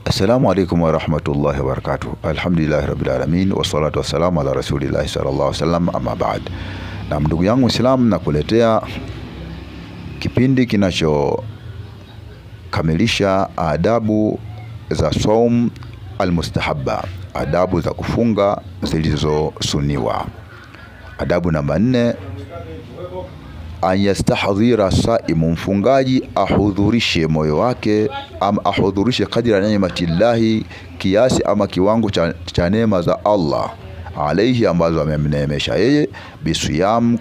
Assalamu alaikum warahmatullahi wabarakatuh. Alhamdulillahi rabbil alamin wassalatu wassalamu ala rasulillahi sallallahu alaihi wasallam, amma ba'd. Na ndugu yangu Muislamu, nakuletea kipindi kinachokamilisha adabu za saum almustahabba, adabu za kufunga zilizosuniwa. Adabu namba 4, an yastahdhira saimu, mfungaji ahudhurishe moyo wake, ama ahudhurishe kadira neematillahi, kiasi ama kiwango cha neema za Allah alaihi, ambazo amemneemesha yeye, bisiyam,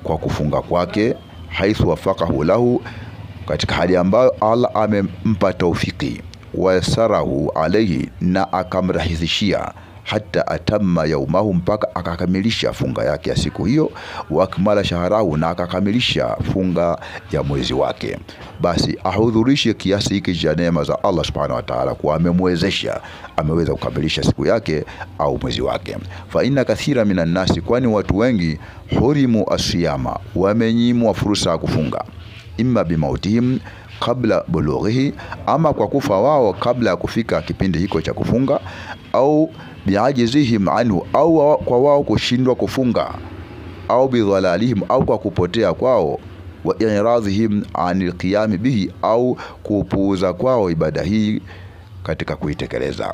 kwa kufunga kwake, haithu wafaqahu lahu, katika hali ambayo Allah amempa taufiki, wasarahu alaihi, na akamrahisishia, hata atamma yaumahu, mpaka akakamilisha funga yake ya siku hiyo, wakmala shaharahu, na akakamilisha funga ya mwezi wake. Basi ahudhurishe kiasi hiki cha neema za Allah subhanahu wa ta'ala, kwa amemwezesha, ameweza kukamilisha siku yake au mwezi wake. Fa inna kathira minan nasi, kwani watu wengi, hurimu asiyama, wamenyimwa fursa ya kufunga, imma bimautihim kabla bulughihi, ama kwa kufa wao kabla ya kufika kipindi hiko cha kufunga, au biajizihim anhu, au kwa wao kushindwa kufunga, au bidhalalihim, au kwa kupotea kwao, wa iradhihim anil qiyam bihi, au kupuuza kwao ibada hii katika kuitekeleza.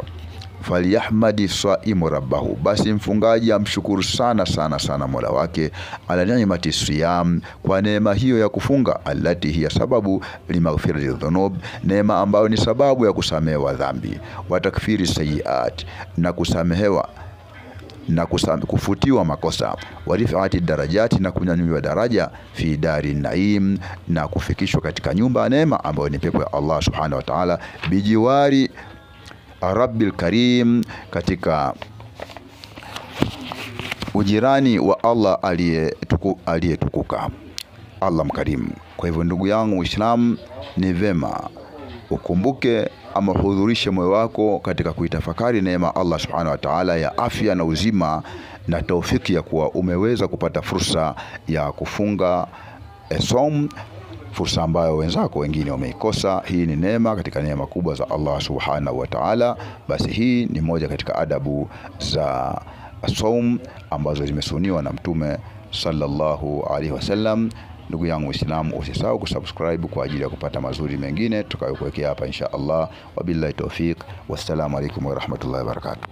Falyahmadi saimu rabbahu, basi mfungaji amshukuru sana sana sana Mola wake, ala ni'mati siyam, kwa neema hiyo ya kufunga, allati hiya sababu limaghfirati dhunub, neema ambayo ni sababu ya kusamehewa dhambi, wa takfiri sayiat, na kusamehewa na kufutiwa makosa, wa rif'ati darajati, na kunyanyuliwa daraja, fi dari naim, na kufikishwa katika nyumba ya neema ambayo ni pepo ya Allah subhanahu wa ta'ala, bijiwari Rabbil Karim, katika ujirani wa Allah aliyetukuka, Allah mkarimu. Kwa hivyo ndugu yangu Muislamu, ni vema ukumbuke ama hudhurishe moyo wako katika kuitafakari neema Allah subhanahu wa ta'ala ya afya na uzima na taufiki ya kuwa umeweza kupata fursa ya kufunga saum, fursa ambayo wenzako wengine wameikosa. Hii ni neema katika neema kubwa za Allah subhanahu wa ta'ala. Basi hii ni moja katika adabu za saum ambazo zimesuniwa na Mtume sallallahu alaihi wasallam. Ndugu yangu Muislamu, usisahau kusubscribe kwa ajili ya kupata mazuri mengine tutakayokuwekea hapa insha Allah. Wabillahi tawfiq, wassalamu alaikum warahmatullahi wabarakatuh.